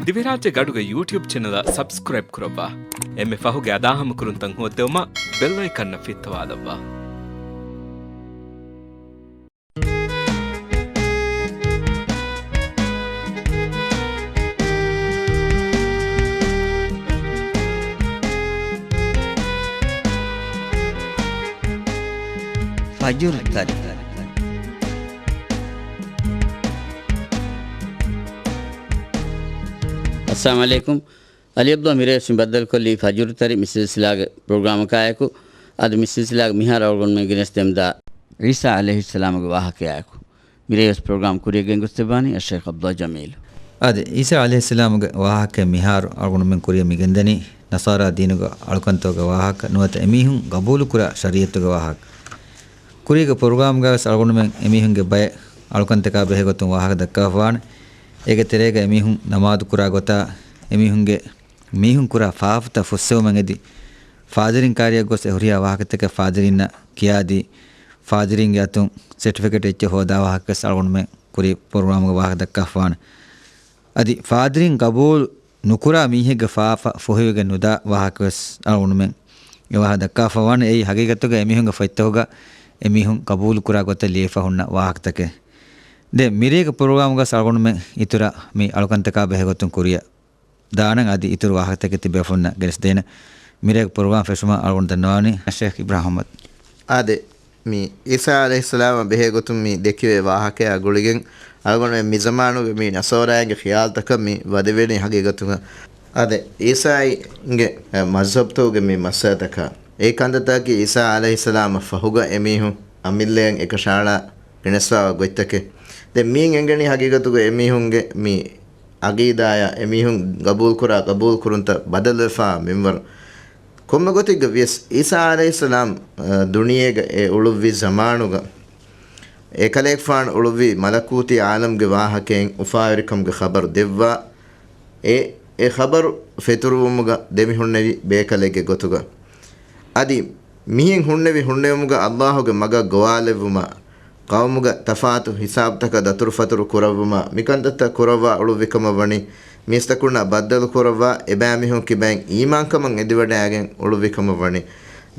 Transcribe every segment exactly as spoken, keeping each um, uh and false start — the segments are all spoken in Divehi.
ދިވެހިރާއްޖޭގެ އަޑުގެ ޔޫޓިއުބް ޗެނަލަށް ސަބްސްކްރައިބް ކުރައްވާ. އެންމެ ފަހުގެ އަދާހަމަކުރުންތައް ހޯއްދެވުމަށް ބެލް އައިކަންއަށް ފިއްތަވާލައްވާ. ފަޖުރު ތަރި. އައްސަލާމު ޢަލައިކުމް. އަލީ ޢަބްދުﷲ މިރޭވެސް މި ބައްދަލުކޮށްލީ ފަޖުރު ތަރި މި ސިލްސިލާގެ ޕްރޮގްރާމަކާއެކު. އަދި މި ސިލްސިލާގެ މިހާރު އަޅުގަނޑުމެން ގެނެސްދެމުންދާ ޢީސާ ޢަލައިހިއްސަލާމުގެ ވާހަކަޔާއެކު. މިރޭވެސް ޕްރޮގްރާމް ކުރިއަށް ގެންގޮސްދެއްވާނީ އައްޝައިޚް ޢަބްދުﷲ ޖަމީލު. އާދެ، ޢީސާ ޢަލައިހިއްސަލާމުގެ ވާހަކަ މިހާރު އަޅުގަނޑުމެން ކުރިއަށް މިގެންދަނީ ނަޞާރާ ދީނުގެ އަޅުކަންތަކުގެ ވާހަކަ ނުވަތަ އެމީހުން ގަބޫލުކުރާ ޝަރީޢަތުގެ ވާހަކަ. ކުރީގެ ޕްރޮގްރާމްގަވެސް އަޅުގަނޑުމެން އެމީހުންގެ ބައެއް އަޅުކަންތަކާ ބެހޭގޮތުން ވާހަކަ ދައްކާފަވާނެ. އޭގެ ތެރޭގަ އެމީހުން ނަމާދު ކުރާ ގޮތާ، އެމީހުންގެ މީހުން ކުރާ ފާފަތައް ފުއްސެވުމަށް އެދި، ފާދިރިން ކާރިއަށް ގޮސް އެ ހުރިހާ ވާހަކަތަކެއް ފާދިރިންނަށް ކިޔާދީ، ފާދިރިންގެ އަތުން ސެޓްފިކެޓް އެއްޗެއް ހޯދާ ވާހަކަވެސް އަޅުގަނޑުމެން ކުރީ ޕްރޮގްރާމުގަ ވާހަކަ ދައްކާފާނެ. އަދި ފާދިރިން ގަބޫލު ނުކުރާ މީހެއްގެ ފާފަ ފޮހެވިގެން ނުދާ ވާހަކަވެސް އަޅުގަނޑުމެން އެ ވާހަކަ ދައްކާފަވާނެ. އެއީ ހަގީގަތުގަ އެމީހުންގެ ފޮތްތަކުގަ އެމީހުން ގަބޫލުކުރާ ގޮތަށް ލިޔެފަ ހުންނަ ވާހަކަތަކެއް. ދެން މިރޭގެ ޕްރޮގްރާމުގަސް އަޅުގަނޑުމެން އިތުރަށް މި އަޅުކަންތަކާ ބެހޭގޮތުން ކުރިއަށް ދާނަން އަދި އިތުރު ވާހަކަތަކެއް ތިބޭފުޅުންނަށް ގެނެސްދޭނަން. މިރޭގެ ޕްރޮގްރާމް ފެށުމަށް އަޅުގަނޑު ދަންނަވާނީ ޝޭޚް އިބްރާހިމް އަޙްމަދު. އާދެ، މި ޢީސާ ޢަލައިހިއްސަލާމަށް ބެހޭގޮތުން މި ދެކެވޭ ވާހަކަޔާ ގުޅިގެން އަޅުގަނޑުމެން މިޒަމާނުގެ މި ނަޞާރާއިންގެ ޚިޔާލުތަކަށް މި ވަދެވޭނީ ހަގީގަތުގަ. އާދެ، ޢީސާއިންގެ މަޒްހަބްތަކުގެ މި މައްސަލަތަކާ، އެ ކަންތައްތަކަކީ ޢީސާ ޢަލައިހިއްސަލާމަށް ފަހުގަ އެމީހުން އަމިއްލައިން އެކަށައަޅާ ގެނެސްފައިވާ ގޮތްތަކެއް. ދެން މިއިން އެނގެނީ ހަގީގަތުގަ އެމީހުންގެ މި ޢަޤީދާޔާ އެމީހުން ގަބޫލުކުރާ ގަބޫލުކުރުންތައް ބަދަލުވެފާ މިންވަރު. ކޮންމެ ގޮތެއްގަ ވިޔަސް، ޢީސާ ޢަލައިހިއްސަލާމް، އަ، ދުނިޔޭގަ އެ އުޅުއްވި ޒަމާނުގަ، އެކަލޭގެފާނު އުޅުއްވީ މަލަކޫތީ ޢާލަމްގެ ވާހަކައިން އުފާވެރިކަމުގެ ޚަބަރު ދެއްވާ، އެ، އެ ޚަބަރު ފެތުރުވުމުގަ ދެމިހުންނެވި ބޭކަލެއްގެ ގޮތުގަ. އަދި މިހެން ހުންނެވި ހުންނެވުމުގަ ﷲ ގެ މަގަށް ގޮވާލެއްވުމަށް، ޤައުމުގަ ތަފާތު ހިސާބުތަކަށް ދަތުރުފަތުރު ކުރައްވުމަށް މިކަންތައްތައް ކުރައްވާ އުޅުއްވިކަމަށް ވަނީ، މީސްތަކުންނާ ބައްދަލު ކުރައްވާ އެބައިމީހުން ކިބައިން އީމާންކަމަށް އެދިވަޑައިގެން އުޅުއްވިކަމަށް ވަނީ.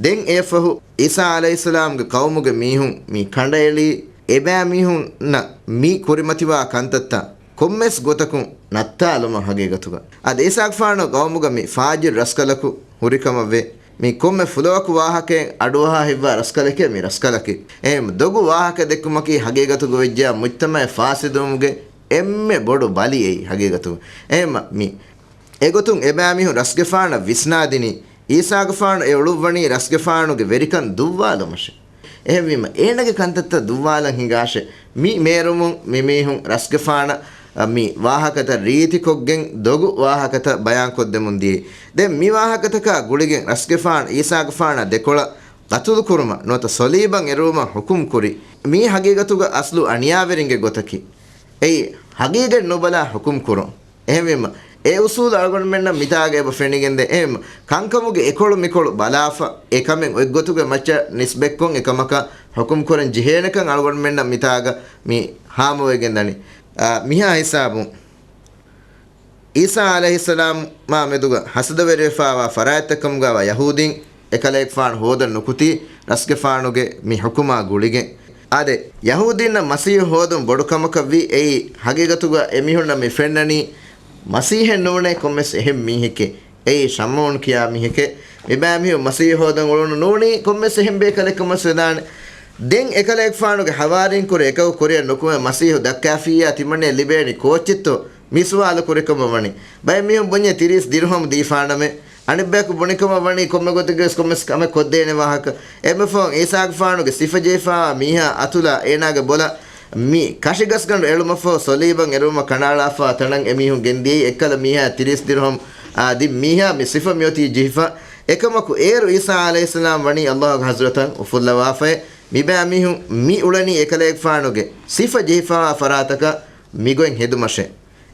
ދެން އެއަށްފަހު ޢީސާ ޢަލައިހިއްސަލާމްގެ ޤައުމުގެ މީހުން މި ކަނޑައެޅީ އެބައިމީހުންނަށް މި ކުރިމަތިވާ ކަންތައްތައް ކޮންމެސް ގޮތަކުން ނައްތާލުމަށް ހަގީގަތުގަ. އަދި ޢީސާގެފާނު ޤައުމުގަ މި ފާޖިރު ރަސްކަލަކު ހުރިކަމަށްވޭ. މި ކޮންމެ ފުލޯއަކު ވާހަކައެއް އަޑުއަހާ ހިއްވާ ރަސްކަލެކޭ މި ރަސްކަލަކީ. އެހެން ދޮގު ވާހަކަ ދެއްކުމަކީ ހަގީގަތުގަ ވެއްޖާ މުޖްތަމަޢެއް ފާސިދުވުމުގެ އެންމެ ބޮޑު ބަލި އެއީ ހަގީގަތުގަ. އެހެންމަ މި އެގޮތުން އެބައިމީހުން ރަސްގެފާނަށް ވިސްނާދިނީ ޢީސާގެފާނު އެ އުޅުއްވަނީ ރަސްގެފާނުގެ ވެރިކަން ދުއްވާލުމަށޭ. އެހެންވީމަ އޭނަގެ ކަންތައްތައް ދުއްވާލަން ހިނގާށޭ. މި މޭރުމުން މި މީހުން ރަސްގެފާނަށް މި ވާހަކަތައް ރީތިކޮށްގެން ދޮގު ވާހަކަތައް ބަޔާންކޮށްދެމުން ދިޔައީ. ދެން މި ވާހަކަތަކާ ގުޅިގެން ރަސްގެފާނު ޢީސާގެފާނާ ދެކޮޅަށް ޤަތުލުކުރުމަށް ނުވަތަ ޞަލީބަށް އެރުވުމަށް ޙުކުމް ކުރީ. މީ ހަގީގަތުގަ އަސްލު އަނިޔާވެރިންގެ ގޮތަކީ. އެއީ ހަގީގަތް ނުބަލާ ޙުކުމް ކުރުން. އެހެންވީމަ، އެ އުސޫލު އަޅުގަނޑުމެންނަށް މިތާގަ އެބަ ފެނިގެންދޭ. އެހެން ކަންކަމުގެ އެކޮޅު މިކޮޅު ބަލާފަ، އެ ކަމެއް އޮތްގޮތުގެ މައްޗަށް ނިސްބަތްކޮށް އެ ކަމަކަށް ޙުކުމް ކުރަން ޖެހޭނެކަން އަޅުގަނޑުމެންނަށް މިތާގަ މި ހާމަވެގެންދަނީ. އާ، މިހާ ހިސާބުން، ޢީސާ ޢަލައިހިއްސަލާމާ މެދުގަ ހަސަދަވެރިވެފާވާ ފަރާތްތަކުގަވާ ޔަހޫދީން، އެކަލޭގެފާނު ހޯދަން ނުކުތީ، ރަސްގެފާނުގެ މި ޙުކުމާ ގުޅިގެން. އާދެ، ޔަހޫދީންނަށް މަސީޙު ހޯދުން ބޮޑު ކަމަކަށްވީ. އެއީ، ހަގީގަތުގަ އެމީހުންނަށް މި ފެންނަނީ، މަސީޙެއް ނޫނޭ ކޮންމެސް އެހެން މީހެކޭ. އެއީ، ޝަމްޢޫން ކިޔާ މީހެކޭ. މިބައިމީހުން މަސީޙު ހޯދަން އުޅުނު ނޫނީ ކޮންމެސް އެހެން ބޭކަލެއް ކަމަށް ވެދާނެ. ދެން އެކަލޭގެފާނުގެ ޙަވާރީންކުރެ އެކަކު ކުރިއަށް ނުކުމެ މަސީޙު ދައްކާފިއްޔާ ތިމަންނެ ލިބޭނީ ކޯއްޗެއްތޯ؟ މި ސުވާލު ކުރިކަމަށް ވަނީ. ބައެއް މީހުން ބުންޏޭ ތިރީސް ދިރުހަމް ދީފާނަމޭ. އަނެއްބަޔަކު ބުނިކަމަށް ވަނީ ކޮންމެ ގޮތެއްގަވެސް ކޮންމެސް ކަމެއް ކޮށްދޭނެ ވާހަކަ. އެންމެފަހުން ޢީސާގެފާނުގެ ސިފަ ޖެހިފާވާ މީހާ އަތުލާ އޭނާގެ ބޮލަށް މި ކަށިގަސްގަނޑު އެޅުމަށްފަހު ޞަލީބަށް އެރުވުމަށް ކަނޑައަޅާފާ ތަނަށް އެމީހުން ގެންދިޔައީ އެއްކަލަ މީހާ ތިރީސް ދިރުހަމް އާ ދިން މީހާ މި ސިފަ މިއޮތީ ޖެހިފަ. އެކަމަކު އޭރު ޢީސާ ޢަލައިހިއްސަލާމް ވަނީ ﷲ ގެ ޙަޟްރަތަށް އުފުއްލަވާފައޭ. މިބައިމީހުން މި އުޅެނީ އެކަލޭގެފާނުގެ ސިފަ ޖެހިފާވާ ފަރާތަކަށް މިގޮތް ހެދުމަށޭ.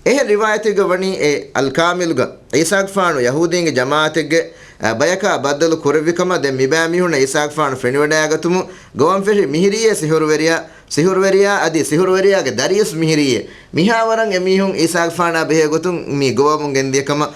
އެހެން ރިވާޔަތެއްގަ ވަނީ އެ އަލް ކާމިލުގަ ޢީސާގެފާނު ޔަހޫދީންގެ ޖަމާޢަތެއްގެ، އަ، ބަޔަކާ ބައްދަލު ކުރެއްވިކަމަށް ދެން މިބައިމީހުންނަށް ޢީސާގެފާނު ފެނިވަޑައިގަތުމުން ގޮވަން ފެށި މިހިރީއޭ ސިހުރުވެރިޔާ ސިހުރުވެރިޔާ އަދި ސިހުރުވެރިޔާގެ ދަރިޔަސް މިހިރީއޭ. މިހާވަރަށް އެމީހުން އީސާގެފާނާ ބެހޭ ގޮތުން މި ގޮވަމުން ގެންދިޔަ ކަމަށް.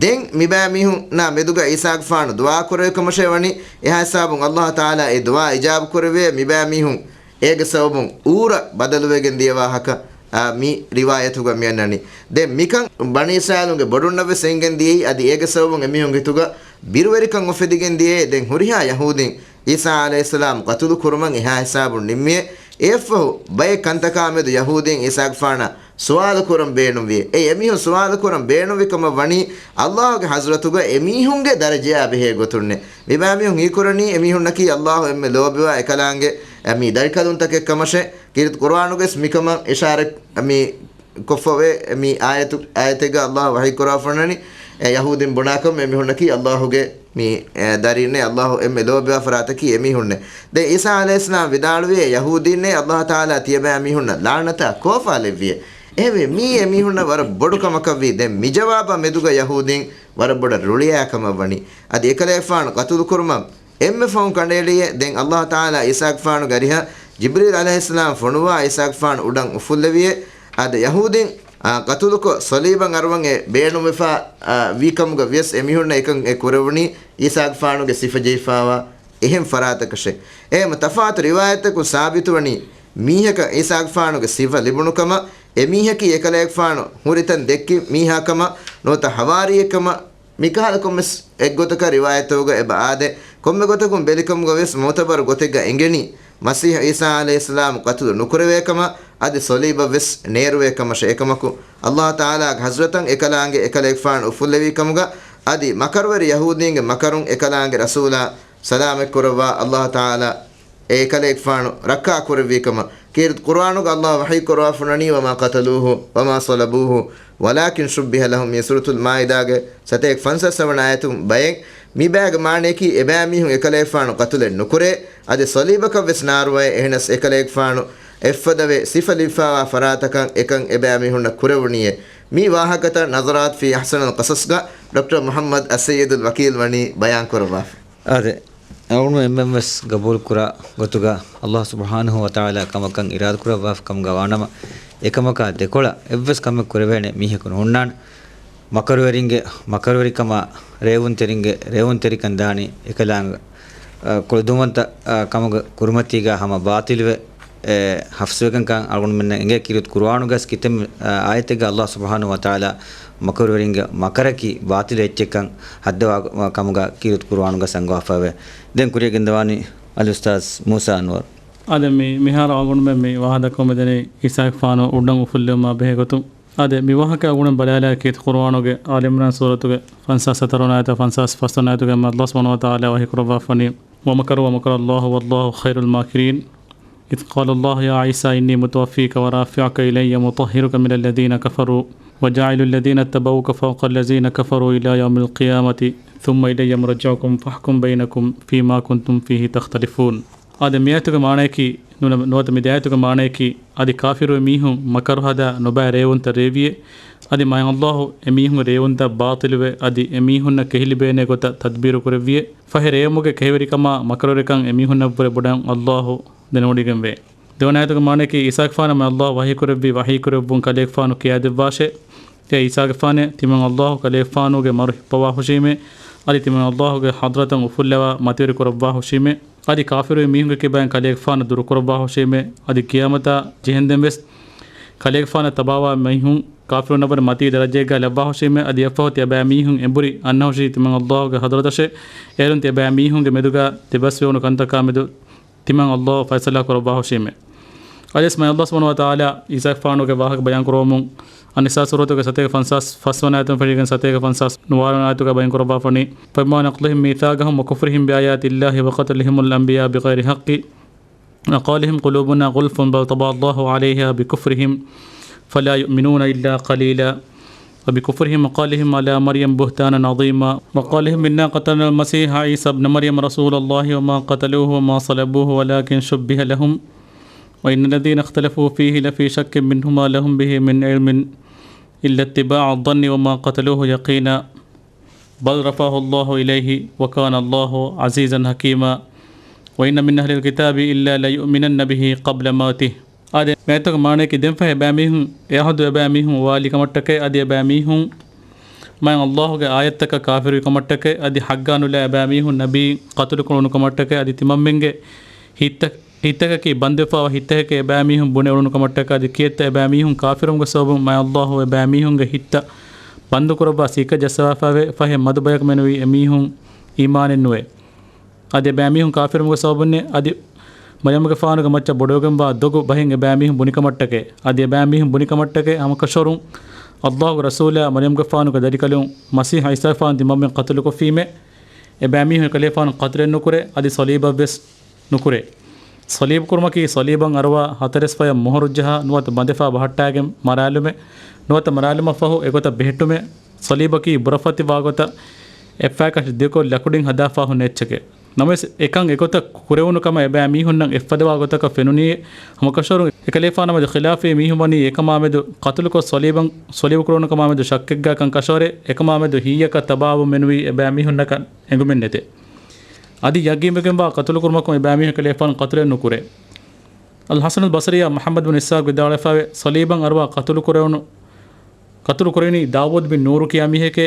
ދެން މިބައިމީހުންނާ މެދުގަ އީސާގެފާނު ދުޢާ ކުރެވި ކަމަށޭ ވަނީ. އެހާ ހިސާބުން އައްލާހު ތަޢާލާ އެ ދުޢާ އިޖާބަ ކުރެވޭ. މިބައިމީހުން އޭގެ ސަބަބުން އޫރަށް ބަދަލުވެގެން ދިޔަ ވާހަކަ، އާ، މި ރިވާޔަތުގަ މިއަންނަނީ. ދެން މިކަން ބަނީ އިސްރާއީލުންގެ ބޮޑުންނަށް ވެސް އެނގިގެން ދިޔައީ، އަދި އޭގެ ސަބަބުން އެމީހުންގެ ހިތުގަ ބިރުވެރިކަން އުފެދިގެން ދިޔައީ. ދެން ހުރިހާ ޔަހޫދީން ޢީސާ ޢަލައިހިއްސަލާމް ޤަތުލު ކުރުމަށް އެހާ ހިސާބުން ނިންމިއޭ. އެއަށްފަހު ބައެއް ކަންތަކާމެދު ޔަހޫދީން ޢީސާގެފާނަށް ސުވާލު ކުރަން ބޭނުންވިއޭ. އެ އެމީހުން ސުވާލު ކުރަން ބޭނުންވި ކަމަށް ވަނީ އައްލާހުގެ ޙަޟްރަތުގަ އެމީހުންގެ ދަރަޖަޔާ ބެހޭ ގޮތުންނޭ. މިބައިމީހުން ހީކުރަނީ އެމީހުންނަކީ އައްލާހު އެންމެ ލޯބިވާ އެކަލާނގެ މި ދަރިކަލުންތަކެއް ކަމަށޭ. ކީރިތި ޤުރުއާނުގައި މިކަމަށް އިޝާރަތް މި ކޮށްފަވޭ. މި އާޔަތު، އާޔަތެއްގަ އައްލާހު ވަޙީ ކުރައްވާފަ ވަނީ، އެ ޔަހޫދީން ބުނާކަމަށް އެމީހުންނަކީ އައްލާހުގެ މި، އެ، ދަރީންނޭ، އައްލާހު އެންމެ ލޯބިވާ ފަރާތަކީ އެމީހުންނޭ. ދެން ޢީސާ ޢަލައިހިއްސަލާމް ވިދާޅުވިއޭ، ޔަހޫދީންނޭ އައްލާހު ތަޢާލާ ތިޔަބައިމީހުންނަށް ލަޢުނަތާ ކޯފާލެއްވިއޭ. އެހެންވެ، މީ އެމީހުންނަށް ވަރަށް ބޮޑު ކަމަކަށްވީ. ދެން މި ޖަވާބާ މެދުގަ ޔަހޫދީން ވަރަށް ބޮޑަށް ރުޅިއައި ކަމަށް ވަނީ. އަދި އެކަލޭގެފާނު ޤަތުލު ކުރުމަށް އެންމެ ފަހުން ކަނޑައެޅިއޭ. ދެން އައްލާހު ތަޢާލާ ޢީސާގެފާނުގެ އަރިހަށް ޖިބްރީލް ޢަލައިހިއްސަލާމް ފޮނުވާ ޢީސާގެފާނު އުޑަށް އުފުއްލެވިއޭ. އަދި ޔަހޫދީން، އާ، ޤަތުލުކޮށް ޞަލީބަށް އަރުވަން އެ ބޭނުންވެފަ، އާ، ވީ ކަމުގަ ވިޔަސް އެމީހުންނަށް އެކަން އެ ކުރެވުނީ ޢީސާގެފާނުގެ ސިފަ ޖެހިފާވާ އެހެން ފަރާތަކަށޭ. އެހެން ތަފާތު ރިވާޔަތްތަކުން ސާބިތުވަނީ މީހަކަށް ޢީސާގެފާނުގެ ސިފަ ލިބުނު ކަމަށް، އެމީހަކީ އެކަލޭގެފާނު ހުރިތަން ދެއްކި މީހާ ކަމަށް، ނުވަތަ ޙަވާރީއެއް ކަމަށް، މިކަހަލަ ކޮންމެސް އެއްގޮތަކަށް ރިވާޔަތްތަކުގަ އެބަ އާދޭ. ކޮންމެ ގޮތަކުން ބެލިކަމުގަ ވެސް މުޢުތަބަރު ގޮތެއްގަ އެނގެނީ، މަސީޙު ޢީސާ ޢަލައިހިއްސަލާމް ޤަތުލު ނުކުރެވޭ ކަމަށް، އަދި ޞަލީބަށް ވެސް ނޭރުވޭ ކަމަށޭ. އެކަމަކު، އައްލާހު ތަޢާލާގެ ޙަޟްރަތަށް އެކަލާނގެ އެކަލޭގެފާނު އުފުއްލެވީ ކަމުގަ، އަދި މަކަރުވެރި ޔަހޫދީންގެ މަކަރުން އެކަލާނގެ ރަސޫލާ ސަލާމަތްކުރައްވާ އައްލާހު ތަޢާލާ އެ އެކަލޭގެފާނު ރައްކާ ކުރެއްވީ ކަމަށް. ކީރިތި ޤުރުއާނުގަ އައްލާހު ވަޙީ ކުރައްވާފަ ވަނީ، "وما قتلوه وما صلبوه ولكن شبه لهم" މި ސޫރަތުލް މާއިދާގެ ސަތޭކަ ފަންސާސް ވަނަ އާޔަތުން ބައެއް. މި ބައިގެ މާނަޔަކީ އެބައިމީހުން އެކަލޭގެފާނު ޤަތުލެއް ނުކުރޭ، އަދި ޞަލީބަކަށް ވެސް ނާރުވައޭ. އެހެނަސް އެކަލޭގެފާނު އެއްފަދަވެ ސިފަ ލިބިފާވާ ފަރާތަކަށް އެކަން އެބައިމީހުންނަށް ކުރެވުނީއޭ. މި ވާހަކަތައް ނަޒަރާތު ފީ އަޙްސަނިލް ޤަޞަޞްގަ ޑޮކްޓަރ މުޙައްމަދު އައްސައްޔިދުލް ވަކީލް ވަނީ ބަޔާން ކުރައްވާފަ. އާދެ، އަޅުގަނޑު އެންމެން ވެސް ގަބޫލު ކުރާ ގޮތުގަ އައްލާހު ސުބްޙާނަހޫ ވަތަޢާލާ ކަމަކަށް އިރާދަކުރައްވާފަ ކަމުގަ ވާނަމަ، އެކަމަކާ ދެކޮޅަށް އެއްވެސް ކަމެއް ކުރެވޭނެ މީހަކު ނޯންނާނެ. މަކަރުވެރިންގެ މަކަރުވެރިކަމާ، ރޭވުންތެރިންގެ ރޭވުންތެރިކަން ދާނީ އެކަލާނގެ، އަ، ކުޅަދުންވަންތަ، އަ، ކަމުގެ ކުރިމަތީގަ ހަމަ ބާޠިލުވެ، އެ، ހަފްސުވެގެންކަން އަޅުގަނޑުމެންނަށް އެނގޭ. ކީރިތި ޤުރުއާނުގަސް ކިތަންމެ، އަ، އާޔަތެއްގަ އައްލާހު ސުބްޙާނަހޫ ވަތަޢާލާ މަކަރުވެރިންގެ މަކަރަކީ ބާޠިލު އެއްޗެއްކަން ހައްދަވާ ކަމުގަ ކީރިތި ޤުރުއާނުގަސް އަންގަވާފައެވެ. ދެން ކުރިޔަށް ގެންދަވާނީ އަލްއުސްތާޛް މޫސާ އަންވަރު. އާދެ، މި، މިހާރު އަޅުގަނޑުމެން މި ވާހަކަ ދައްކަމުން މިދަނީ ޢީސާގެފާނު އުޑަށް އުފުއްލެވުމާ ބެހޭ ގޮތުން. އާދެ، މި ވާހަކަ އަޅުގަނޑު ބަލާލާ ކީރިތި ޤުރުއާނުގެ އާލި ޢިމްރާން ސޫރަތުގެ ފަންސާސް ހަތަރު ވަނަ އާޔަތާ ފަންސާސް ފަސް ވަނަ އާޔަތުގައި އައްލާހު ސުބްޙާނަހޫ ވަތަޢާލާ ވަޙީ ކުރައްވާފަ ވަނީ، "ومكروا ومكر الله والله خير الماكرين. إذ قال الله يا عيسى إني متوفيك ورافعك إلي ومطهرك من الذين كفروا وجاعل الذين اتبعوك فوق الذين كفروا إلى يوم القيامة ثم إلي مرجعكم فأحكم بينكم فيما كنتم فيه تختلفون." އާދެ، މިއާޔަތުގެ މާނަޔަކީ، ނު-، ނުވަތަ މި ދެ އާޔަތުގެ މާނަޔަކީ، އަދި ކާފިރު މީހުން މަކަރު ހަދާ ނުބައި ރޭވުންތައް ރޭވިއޭ. އަދި މާތް އައްލާހު އެމީހުންގެ ރޭވުންތައް ބާޠިލުވެ، އަދި އެމީހުންނަށް ކެހިލިބޭނެ ގޮތަށް ތަދްބީރު ކުރެއްވިއޭ. ފަހެ ރޭވުމުގެ ކެހިވެރިކަމާ މަކަރުވެރިކަން އެމީހުންނަށްވުރެ ބޮޑަށް އައްލާހު ދެނެވޮޑިގެންވޭ. ދެވަނަ އާޔަތުގެ މާނަޔަކީ، އީސާގެފާނަށް މާތް އައްލާހު ވަޙީކުރެއްވި ވަޙީކުރެއްވުން ކަލޭގެފާނު ކިޔާދެއްވާށޭ. އޭ އީސާގެފާނޭ، ތިމަން އައްލާހު ކަލޭގެފާނުގެ މަރު ހިއްޕަވާހުށީމޭ، އަދި ތިމަން އައްލާހުގެ ޙަޟްރަތަށް އުފުއްލަވާ މަތިވެރި ކުރައްވާހުށީމޭ، އަދި ކާފިރުވި މީހުންގެ ކިބައިން ކަލޭގެފާނު ދުރުކުރައްވާހުށީމޭ، އަދި ޤިޔާމަތާ ޖެހެންދެން ވެސް ކަލޭގެފާނަށް ތަބާވާ މީހުން ކާފިރުންނަށްވުރެ މަތީ ދަރަޖައެއްގަ ލައްވާހުށީމޭ، އަދި އެއަށްފަހު ތިޔަބައިމީހުން އެނބުރި އަންނަހުށީ ތިމަން އައްލާހުގެ ޙަޟްރަތަށޭ، އޭރުން ތިޔަބައިމީހުންގެ މެދުގަ ތިބަސްވެވުނު ކަންތަކާ މެދު ތިމަން އައްލާހު ފައިސަލާ ކުރައްވާހުށީމޭ. އަލިސް މާތް އައްލާހު ސުބްޙާނަހޫ ވަތަޢާލާ އީސާގެފާނުގެ ވާހަކަ ބަޔާން ކުރައްވަމުން، އައްނިސާ ސޫރަތުގެ ސަތޭކަ ފަންސާސް ފަސް ވަނަ އާޔަތުން ފެށިގެން ސަތޭކަ ފަންސާސް ނުވަ ވަނަ އާޔަތުގަ ބަޔާން ކުރައްވާފަ ވަނީ، "فبما نقضهم ميثاقهم وكفرهم بآيات الله وقتلهم الأنبياء بغير حق وقولهم قلوبنا غلف بل طبع الله عليها بكفرهم فلا يؤمنون إلا قليلا." وبكفرهم وقولهم على مريم بهتانا عظيما وقولهم إنا قتلنا المسيح عيسى ابن مريم رسول الله وما قتلوه وما صلبوه ولكن شبه لهم وإن الذين اختلفوا فيه لفي شك منه ما لهم به من علم إلا اتباع الظن وما قتلوه يقينا بل رفعه الله إليه وكان الله عزيزا حكيما. وإن من أهل الكتاب إلا ليؤمنن به قبل موته. އާދެ، މިއާޔަތުގެ މާނައަކީ ދެންފަހެ އެބައިމީހުން އެ އަހުދު އެބައިމީހުން އުވާލި ކަމަށްޓަކައި، އަދި އެބައިމީހުން މާތް ﷲ ގެ އާޔަތްތަކަށް ކާފިރުވި ކަމަށްޓަކައި، އަދި ޙައްޤާ ނުލާ އެބައިމީހުން ނަބީ ޤަތުލު ކުރެވުނު ކަމަށްޓަކައި، އަދި ތިމަންމެންގެ ހިތްތަ-، ހިތްތަކަކީ ބަންދުވެފައިވާ ހިތްތަކެކޭ އެބައިމީހުން ބުނެ އުޅުނު ކަމަށްޓަކައި، އަދި ކިއެއްތަ އެބައިމީހުން ކާފިރުވުމުގެ ސަބަބުން މާތް ﷲ އެބައިމީހުންގެ ހިތްތައް ބަންދު ކުރައްވާ ސިއްކަ ޖައްސަވާފައިވޭ، ފަހެ މަދު ބަޔަކު މެނުވީ އެމީހުން އީމާނެއް ނުވޭ. އަދި އެބައިމީހުން ކާފިރުވުމުގެ ސަބަބުންނޭ، އަދި މަރްޔަމްގެފާނުގެ މައްޗަށް ބޮޑުވެގެންވާ ދޮގު ބަހެއް އެބައިމީހުން ބުނިކަމަށްޓަކައި، އަދި އެބައިމީހުން ބުނިކަމަށްޓަކައި ހަމަކަށަވަރުން ﷲ ގެ ރަސޫލާ މަރްޔަމްގެފާނުގެ ދަރިކަލުން މަސީޙް ޢީސާގެފާނު ތިމަންމެން ޤަތުލުކޮށްފީމޭ، އެބައިމީހުން އެކަލޭފާނު ޤަތުލެއް ނުކުރޭ، އަދި ޞަލީބަށްވެސް ނުކުރޭ. ޞަލީބު ކުރުމަކީ ޞަލީބަށް އަރުވާ ހަތަރެސް ފަޔަށް މޮހޮރު ޖަހާ ނުވަތަ ބަނދެފާ ބަހައްޓާގެން މަރާލުމެއް، ނުވަތަ މަރާލުމަށްފަހު އެގޮތަށް ބެހެއްޓުމެއް. ޞަލީބަކީ ބުރަފަތިވާގޮތަށް އެއްފަޔަކަށް ދިގުކޮށް ލަކުޑިން ހަދާފާ ހުންނަ އެއްޗެކޭ. ނަމަވެސް އެކަން އެގޮތަށް ކުރެވުނު ކަމަށް އެބައިމީހުންނަށް އެއްފަދަ ވާގޮތަކަށް ފެނުނީ، ހަމަކަށަވަރުން އެކަލޭފާނާ މެދު ޚިލާފީ މީހުން ވަނީ އެކަމާ މެދު ޤަތުލުކޮށް ޞަލީބަށް، ޞަލީބު ކުރެވުނު ކަމާ މެދު ޝައްކެއްގައި ކަން ކަށަވަރޭ، އެކަމާ މެދު ހިތްޔަކަށް ތަބާވުން މެނުވީ އެބައިމީހުންނަކަށް އެނގުމެއް ނެތޭ. އަދި ޔަގީންވެގެންވާ ޤަތުލު ކުރުމަކުން އެބައިމީހުން އެކަލޭފާނު ޤަތުލެއް ނުކުރޭ. އަލް ޙަސަނުލް ބަޞްރީއާ މުޙައްމަދު ބިން އިސްޙާޤް ވިދާޅުވެފައިވޭ، ޞަލީބަށް އަރުވާ ޤަތުލު ކުރެވުނު، ޤަތުލު ކުރެވުނީ ދާވޫދު ބިން ނޫރު ކިޔާ މީހެކޭ.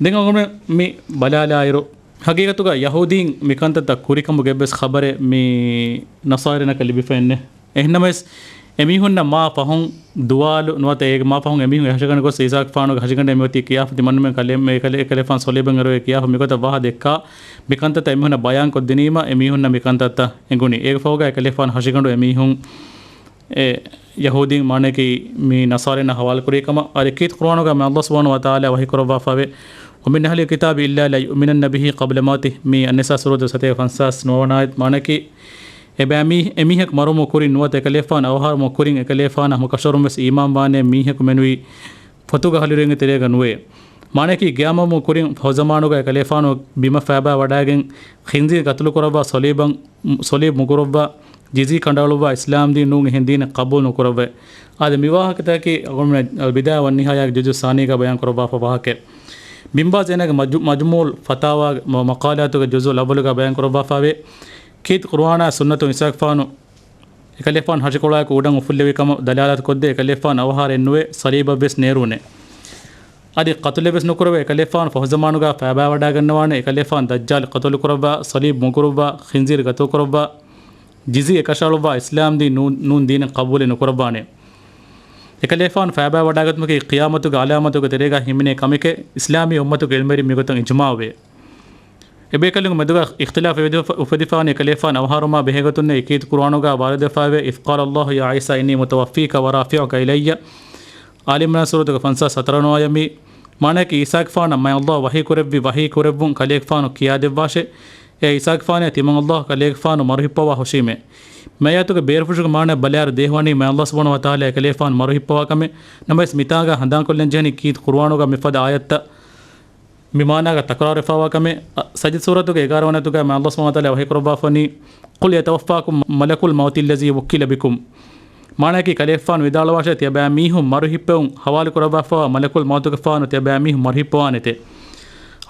ދެން އަޅުގަނޑުމެން މި ބަލާލާއިރު، ޙަޤީޤަތުގަ ޔަހޫދީން މިކަންތައްތައް ކުރިކަމުގެ އެއްވެސް ޚަބަރެއް މި ނަޞާރީންނަކަށް ލިބިފައެއްނެއް. އެހެންނަމަވެސް، އެމީހުންނަށް މާ ފަހުން ދުވާލު ނުވަތަ އޭގެ މާ ފަހުން އެމީހުން އެހަށިގަނޑު ގޮސް އީސާގެފާނުގެ ހަށިގަނޑެއް މިއޮތީ ކިޔާފަ ތިމަންމެން ކަލޭ-، އެކަލޭ-، އެކަލޭފާނު ޞަލީބަށް އަރުވޭ ކިޔާފަ މިގޮތަށް ވާހަ ދެއްކާ މިކަންތައްތައް އެމީހުންނަށް ބަޔާންކޮށްދިނީމަ އެމީހުންނަށް މިކަންތައްތައް އެނގުނީ. އޭގެ ފަހުގަ އެކަލޭފާނު ހަށިގަނޑު އެމީހުން އެ ޔަހޫދީން މާނައަކީ މި ނަޞާރީންނަށް ޙަވާލުކުރީ ކަމަށް. އަދި ކީރިތި ޤުރުއާނުގަ މި ﷲ ސުބްޙާނަހޫ ވަތަޢާލާ ވަޙީ ކުރައްވާފައިވޭ، وَمِنْ أَهْلِ الْكِتَابِ إِلَّا لَيُؤْمِنَنَّ بِهِ قَبْلَ مَوْتِهِ. މި އައްނިސާ ސޫރަތު ސަތޭކަ ފަންސާސް ނުވަވަނަ އާޔަތް މާނައަކީ، އެބައިމީ-، އެމީހަކު މަރުވުމުގެ ކުރިން ނުވަތަ އެކަލޭފާނު އަވަހާރަވުމުގެ ކުރިން އެކަލޭފާނަށް ހަމަކަށަވަރުން ވެސް އީމާންވާނޭ މީހަކު މެނުވީ ފޮތުގަ ހަލުވިރިންގެ ތެރޭގަ ނުވޭ. މާނައަކީ ޤިޔާމަތްވުމުގެ ކުރިން ފަހުޒަމާނުގަ އެކަލޭފާނު ބިމަށް ފައިބާ ވަޑައިގެން ޚިންޒީރު ޤަތުލު ކުރައްވާ ޞަލީބަށް، ޞަލީބު މުގުރުއްވާ، ޖިޒްޔާ ކަނޑައަޅުއްވާ، އިސްލާމްދީން ނޫން އެހެން ދީނެއް ޤަބޫލު ނުކުރައްވައޭ. އާދެ، މި ވާހަކަތަކަކީ އަޅުގަނޑުމެން އަލް ބިދާޔާ ވައްނިހާޔާގެ ޖުޒު ސާނީގަ ބަޔާން ކުރައްވާފަ ވާހަކައެއް. ބިން ބާޒް އޭނާގެ މަޖު-، މަޖުމޫޢުލް ފަތާވާގެ މަ-، މަޤާލާތުގެ ޖުޒު އަވަލުގަ ބަޔާން ކުރައްވާފައިވޭ، ކީރިތި ޤުރުއާނާ ސުންނަތުން އީސާގެފާނު އެކަލޭފާނު ހަށިކޮޅާއެކު އުޑަށް އުފުއްލެވި ކަމަށް ދަލާލަތު ކޮށްދޭ، އެކަލޭފާނު އަވަހާރައެއް ނުވޭ ޞަލީބަށް ވެސް ނޭރުވުނޭ. އަދި ޤަތުލެއް ވެސް ނުކުރެވޭ، އެކަލޭފާނު ފަހުޒަމާނުގަ ފައިބާވަޑައިގަންނަވާނެ، އެކަލޭފާނު ދައްޖާލު ޤަތުލު ކުރައްވާ، ޞަލީބު މުގުރުއްވާ، ޚިންޒީރު ޤަތުލު ކުރައްވާ، ޖިޒްޔާ ކަށައަޅުއްވާ، އިސްލާމްދީން ނޫ-، ނޫން ދީނެއް ޤަބޫލެއް ނުކުރައްވާނެ. އެކަލޭފާނު ފައިބާވަޑައިގަތުމަކީ ޤިޔާމަތުގެ ޢަލާމަތުގެ ތެރޭގަ ހިމެނޭ ކަމެކޭ، އިސްލާމީ އުއްމަތުގެ ޢިލްމުވެރިން މިގޮތަށް އިޖްމާޢުވޭ. އެބޭކަލުންގެ މެދުގަ އިޚްތިލާފު އުފެދިފަ-، އުފެދިފާނީ އެކަލޭފާނު އަވަހާރަވުމާ ބެހޭގޮތުންނޭ. ކީރިތި ޤުރުއާނުގަ ވާރިދުވެފައިވޭ، إِذْ قَالَ اللَّهُ يَا عِيسَى إِنِّي مُتَوَفِّيكَ وَرَافِعُكَ إِلَيَّ. އާލި ޢިމްރާން ސޫރަތުގެ ފަންސާސް ހަތަރު ވަނަ އާޔަތް މި. މާނައަކީ އީސާގެފާނަށް މާތް ﷲ ވަޙީ ކުރެއްވި ވަޙީ ކުރެއްވުން ކަލޭގެފާނު ކިޔާދެއްވާށޭ. އޭ އީސާގެފާނޭ، ތިމަން ﷲ ކަލޭގެފާނު މަރުހިއްޕަވާ ހުށީމޭ. މި އާޔަތުގެ ބޭރުފުށުގެ މާނަ ބަލާއިރު ދޭހަވަނީ މާތް ﷲ ސުބްޙާނަހޫ ވަތަޢާލާ އެކަލޭގެފާނު މަރުހިއްޕަވާ ކަމެއް. ނަމަވެސް މިތާގަ ހަނދާންކޮށްލަން ޖެހެނީ ކީރިތި ޤުރުއާނުގަ މިފަދަ އާޔަތްތައް މި މާނާގަ ތަކުރާރުވެފައިވާ ކަމެއް. އަ، ސަޖްދަ ސޫރަތުގެ އެގާރަ ވަނަ އާޔަތުގަ މާތް ﷲ ސުބްޙާނަހޫ ވަތަޢާލާ ވަޙީ ކުރައްވާފަވަނީ، قُلْ يَتَوَفَّاكُم مَّلَكُ الْمَوْتِ الَّذِي وُكِّلَ بِكُمْ. މާނައަކީ ކަލޭގެފާނު ވިދާޅުވާށޭ، ތިޔަބައިމީހުން މަރު ހިއްޕެވުން ހަވާލު ކުރައްވާފައިވާ މަލަކުލް މައުތުގެފާނު ތިޔަބައިމީހުން މަރު ހިއްޕަވާނެތޭ.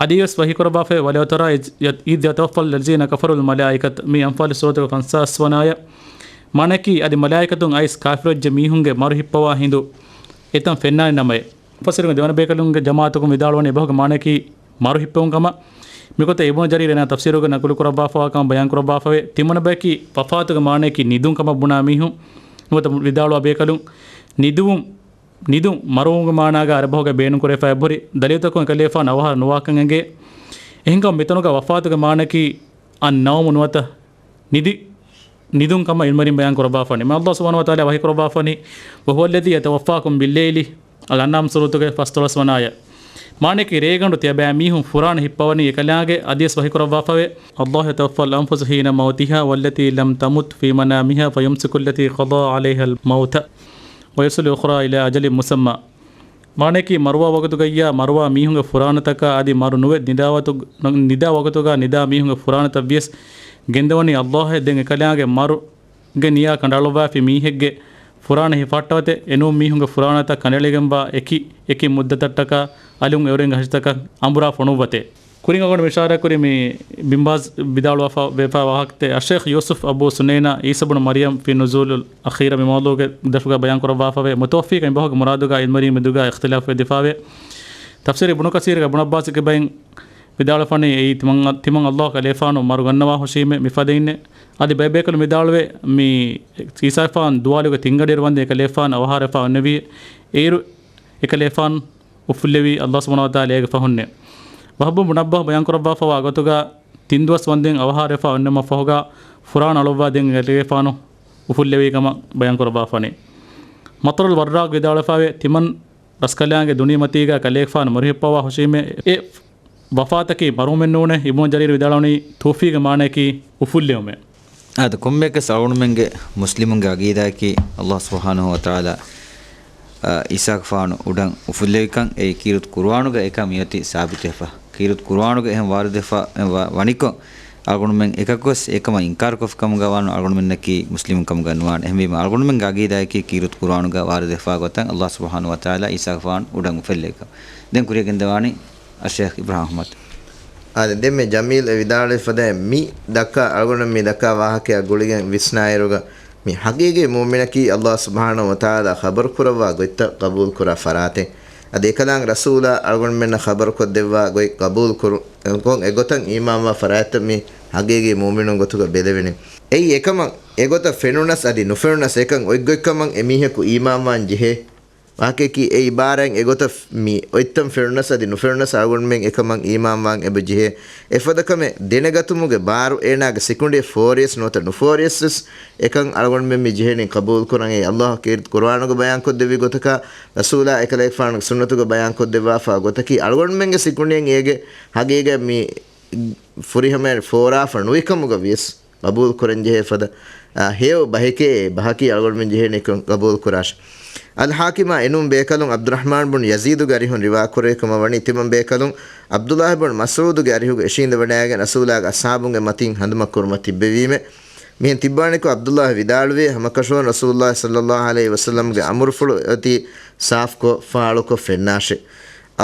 އަދިވެސް ވަޙީ ކުރައްވާފައި، وَلَوْ تَرَىٰ إِذْ يَتَوَفَّى الَّذِينَ كَفَرُوا الْمَلَائِكَةُ، މީ އަންފާލު ސޫރަތުގެ ފަންސާސް ވަނަ އާޔަތް. މާނައަކީ އަދި މަލާއިކަތުން އައިސް ކާފިރުވެއްޖެ މީހުންގެ މަރު ހިއްޕަވާ ހިނދު އެތަން ފެންނާނެ ނަމައޭ. މުފައްސިރުންގެ ދެވަނަ ބޭކަލުންގެ ޖަމާޢަތަކުން ވިދާޅުވަނީ އެބަހުގެ މާނައަކީ މަރު ހިއްޕެވުން ކަމަށް. މިގޮތަށް އިބްނު ޖަރީރް އޭނާ ތަފްސީރުގަ ނަޤުލު ކުރައްވާފަވާ ކަމަށް ބަޔާން ކުރައްވާފަވޭ. ތިންވަނަ ބަޔަކީ ވަފާތުގެ މާނައަކީ ނިދުން ކަމަށް ބުނާ މީހުން. ނުވަތަ ވިދާޅުވާ ބޭކަލުން ނިދުވުން، ނިދުން މަރުވުމުގެ މާނާގަ އަރަބަހުގަ ބޭނުންކުރެވިފަ އެބަހުރި ދަލީލުތަކުން އެކަލޭފާނު އަވަހާރަ ނުވާކަން އެނގޭ. އެހެންކަމުން މިތަނުގަ ވަފާތުގެ މާނައަކީ އައްނައުމު ނުވަތަ ނިދި، ނިދުން ކަމަށް ޢިލްމުވެރިން ބަޔާން ކުރައްވާފަވަނީ. މާތް ﷲ ސުބްޙާނަހޫ ވަތަޢާލާ ވަޙީ ކުރައްވާފަވަނީ، وَهُوَ الَّذِي يَتَوَفَّاكُمْ بِاللَّيْلِ. އަލްއަންޢާމް ސޫރަތުގެ ފަސްދޮޅަސް ވަނަ އާޔަތް. މާނައަކީ ރޭގަނޑު ތިޔަބައިމީހުން ފުރާނަ ހިއްޕަވަނީ އެކަލާނގެ. އަދިވެސް ވަޙީ ކުރައްވާފަވޭ، اللَّهُ يَتَوَفَّى الْأَنْفُسَ حِينَ مَوْتِهَا وَالَّتِي لَمْ تَمُتْ فِي مَنَامِهَا فَيُمْسِكُ الَّتِي قَضَى عَلَيْهَا الْمَوْتَ وَيُرْسِلُ الْأُخْرَىٰ إِلَىٰ أَجَلٍ مُسَمًّى. މާނައަކީ މަރުވާ ވަގުތުގައްޔާ މަރުވާ މީހުންގެ ފުރާނަތަކާ އަދި މަރު ނުވެ ނިދާ ވަގުތު-، ނިދާ ވަގުތުގަ ނިދާ މީހުންގެ ފުރާނަތައް ވިޔަސް ގެންދަވަނީ ﷲ އޭ. ދެން އެކަލާނގެ މަރުގެ ނިޔާ ކަނޑައަޅުއްވާފި މީހެއްގެ ފުރާނަ ހިފަހައްޓަވަތެ އެނޫން މީހުންގެ ފުރާނަތައް ކަނޑައެޅިގެންވާ އެކި އެކި މުއްދަތަށްޓަކާ އަލުން އެއުރެން ހަށިތަކަށް އަނބުރާ ފޮނުއްވަތޭ. ކުރިން އަޅުގަނޑު އިޝާރާތްކުރި މި ބިން ބާޒް ވިދާޅުވާފަ ވެފާ ވާހަކަތެއް އައްޝައިޚް ޔޫސުފް އަބޫ ސުނައިނާ ޢީސަ ބުނު މަރްޔަމް ފީ ނުޒޫލުލް އަޚީރަ މި މައުޟޫގެ ދަށުގަ ބަޔާން ކުރައްވާފަވޭ. މުތަވައްފީގެ މި ބަހުގެ މުރާދުގަ ޢިލްމުވެރީން މެދުގަ އިޚްތިލާފު ވެދިފާވޭ. ތަފްސީރު އިބްނު ކަސީރުގެ އިބްނު ޢައްބާސްގެ ބައިން ވިދާޅުވެފަނީ އެއީ ތިމަން، ތިމަން ﷲ ކަލޭފާނު މަރު ގަންނަވާ ހުށީމޭ މި ފަދައިންނޭ. އަދި ބައެއް ބޭކަލުން ވިދާޅުވޭ މި ޢީސާގެފާނު ދުވާލުގެ ތިންގަޑިއިރު ވަންދެން އެކަލޭފާނު އަވަހާރަވެފާ އޮންނެވިއޭ. އޭރު އެކަލޭފާނު އުފުއްލެވީ ﷲ ސުބްޙާނަހޫ ވަތަޢާލާ އޭގެ ފަހުންނޭ. ވަހްބު ބުން ޢައްބާސް ބަޔާންކުރައްވާފަވާ ގޮތުގަ ތިން ދުވަސް ވަންދެން އަވަހާރަވެފާ އޮންނަމަށްފަހުގަ ފުރާނަ އަޅުއްވާ ދެން އެކަލޭފާނު އުފުއްލެވީ ކަމަށް ބަޔާންކުރައްވާފަނީ. މަޠަރުލް ވައްރާޤް ވިދާޅުވެފަވޭ ތިމަން ރަސްކަލާނގެ ދުނިޔެމަތީގަ ކަލޭގެފާނު މަރުހިއްޕަވާ ހުށީމޭ. އެ ވަފާތަކީ މަރުވުމެއް ނޫނޭ. އިބްނު ޖަރީރު ވިދާޅުވަނީ ތަވައްފީގެ މާނަޔަކީ އުފުއްލެވުމޭ. އާދެ، ކޮންމެއަކަސް އަޅުގަނޑުމެންގެ މުސްލިމުންގެ ޢަޤީދާއަކީ ﷲ ސުބްޙާނަހޫ ވަތަޢާލާ، އަ، ޢީސާގެފާނު އުޑަން އުފުއްލެވިކަން. އެއީ ކީރިތި ޤުރުއާނުގަ އެކަން މިއޮތީ ސާބިތުވެފަ. ކީރިތި ޤުރުއާނުގަ އެހެން ވާރިދުވެފަ، ވަ-، ވަނިކޮށް، އަޅުގަނޑުމެން އެކަކުވެސް އެކަމަށް އިންކާރުކޮށްފި ކަމުގަ ވާނު އަޅުގަނޑުމެންނަކީ މުސްލިމުން ކަމުގަ ނުވާނެ. އެހެންވީމަ އަޅުގަނޑުމެންގެ ޢަޤީދާއަކީ ކީރިތި ޤުރުއާނުގަ ވާރިދުވެފާ ގޮތަށް ﷲ ސުބްޙާނަހޫ ވަތަޢާލާ ޢީސާގެފާނު އުޑަން އުފެއްލެވިކަން. ދެން ކުރިއަށް ގެންދަވާނީ އައްޝައިޚް އިބްރާހިމް އަޙްމަދު. އާދެ، ދެން މި ޖަމީލް އެ ވިދާޅުވި ފަދައިން މި ދައްކާ، އަޅުގަނޑު މި ދައްކާ ވާހަކައާ ގުޅިގެން ވިސްނާއިރުގަ، މި ޙަޤީޤީ މުއުމިނަކީ ﷲ ސުބްޙާނަހޫ ވަތަޢާލާ ޚަބަރު ކުރައްވާ ގޮތްތައް ޤަބޫލު ކުރާ ފަރާތެއް. އަދި އެކަލާނގެ ރަސޫލާ އަޅުގަނޑުމެންނަށް ޚަބަރު ކޮށްދެއްވާ ގޮތް ޤަބޫލު ކުރު-، ކޮށް އެގޮތަށް އީމާންވާ ފަރާތްތައް މި ޙަޤީޤީ މުއުމިނުން ގޮތުގަ ބެލެވެނީ. އެއީ އެކަމަށް އެގޮތަށް ފެނުނަސް އަދި ނުފެނުނަސް އެކަން އޮތްގޮތްކަމަށް އެމީހަކު އީމާންވާން ޖެހޭ ވާހަކައަކީ، އެ ޢިބާރާތް އެގޮތަށް މި އޮތްތަން ފެނުނަސް އަދި ނުފެނުނަސް އަޅުގަނޑުމެން އެކަމަށް އީމާންވާން އެބަ ޖެހޭ. އެފަދަ ކަމެއް ދެނެގަތުމުގެ ބާރު އޭނާގެ ސިކުނޑިއެއް ފޯރިޔަސް ނުވަތަ ނުފޯރިޔަސްވެސް އެކަން އަޅުގަނޑުމެން މި ޖެހެނީ ޤަބޫލުކުރަން. އެއީ ﷲ ކީރިތި ޤުރުއާނުގަ ބަޔާންކޮށްދެއްވި ގޮތަކާ، ރަސޫލާ އެކަލޭގެފާނުގެ ސުންނަތުގަ ބަޔާންކޮށްދެއްވާފާ ގޮތަކީ، އަޅުގަނޑުމެންގެ ސިކުނޑިއެއް އޭގެ ޙަޤީޤަތް މި ފުރިހަމައަށް ފޯރާފަ ނުވިކަމުގަ ވިޔަސް، ޤަބޫލު ކުރަންޖެހޭ ފަދަ، އާ، ހެޔޮ ބަހެކޭ އެ ބަހަކީ އަޅުގަނޑުމެން ޖެހޭނީ ކޮން ޤަބޫލު ކުރާށޭ. އަލްޙާކިމާ އެނޫން ބޭކަލުން ޢަބްދުއްރަޙްމާން ބުން ޔަޒީދުގެ އަރިހުން ރިވާ ކުރެވި ކަމަށް ވަނީ، ތިމަން ބޭކަލުން ޢަބްދުﷲ ބުން މަސްޢޫދުގެ އަރިހުގަ އިށީނދެވަޑައިގެން ރަސޫލާގެ އަޞްޙާބުންގެ މަތިން ހަނދުމަކުރުމަށް ތިއްބެވީމޭ. މިހެން ތިއްބާނެކޮށް ޢަބްދުﷲ ވިދާޅުވި، ހަމަކަށަވަރުން ރަސޫލުﷲ ޞައްލަﷲ ޢަލައިހި ވަސައްލަމްގެ އަމުރުފުޅު އޮތީ ސާފުކޮށް ފާޅުކޮށް ފެންނާށޭ.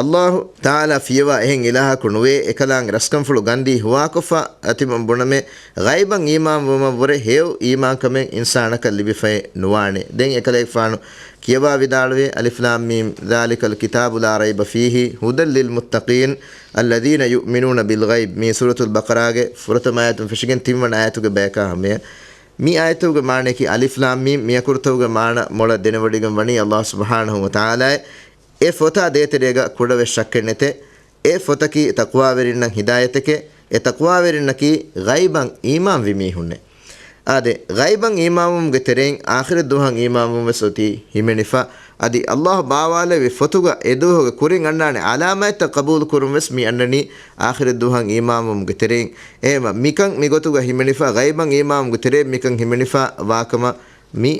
ﷲ ތަޢާލާ ފިޔަވާ އެހެން އިލާހަކު ނުވޭ، އެކަލާނގެ ރަސްކަންފުޅު ގަންދީ ހުވާކޮށްފަ އަތިމަން ބުނަމޭ، ޣައިބަށް އީމާންވުމަށްވުރެ ހެޔޮ އީމާންކަމެއް އިންސާނަކަށް ލިބިފައެއް ނުވާނެ. ދެން އެކަލޭގެފާނު ކިޔަވާ ވިދާޅުވޭ، އަލިފް ލާމް މީމް، ذَٰلِكَ الْكِتَابُ لَا رَيْبَ فِيهِ هُدًى لِّلْمُتَّقِينَ الَّذِينَ يُؤْمِنُونَ بِالْغَيْبِ، މީ ސޫރަތުލް ބަޤަރާގެ ފުރަތަމަ އާޔަތުން ފެށިގެން ތިންވަނަ އާޔަތުގެ ބަޔަކާ ހަމަޔަށް. މި އާޔަތުގެ މާނަޔަކީ އަލިފް ލާމް މީމް، މި އަކުރުތަކުގެ މާނަ މޮޅަށް ދެނެވޮޑިގެން ވަނީ ﷲ ސުބްޙާނަހޫ ވަތަޢާލާއޭ. އެ ފޮތާ ދޭތެރޭގަ ކުޑަވެސް ޝައްކެއް ނެތޭ. އެ ފޮތަކީ ތަޤްވާވެރިންނަށް ހިދާޔަތެކޭ. އެ ތަޤްވާވެރިންނަކީ ޣައިބަށް އީމާންވި މީހުންނޭ. އާދެ، ޣައިބަށް އީމާންވުމުގެ ތެރެއިން އާޚިރަތް ދުވަހަށް އީމާންވުން ވެސް އޮތީ ހިމެނިފަ. އަދި ﷲ ބާވާލެއްވި ފޮތުގަ އެ ދުވަހުގެ ކުރިން އަންނާނެ ޢަލާމާތްތައް ޤަބޫލު ކުރުން ވެސް މި އަންނަނީ އާޚިރަތް ދުވަހަށް އީމާންވުމުގެ ތެރެއިން. އެހެންވީމަ މިކަން މިގޮތުގަ ހިމެނިފަ، ޣައިބަށް އީމާންވުމުގެ ތެރެއިން މިކަން ހިމެނިފަ ވާކަމަށް މި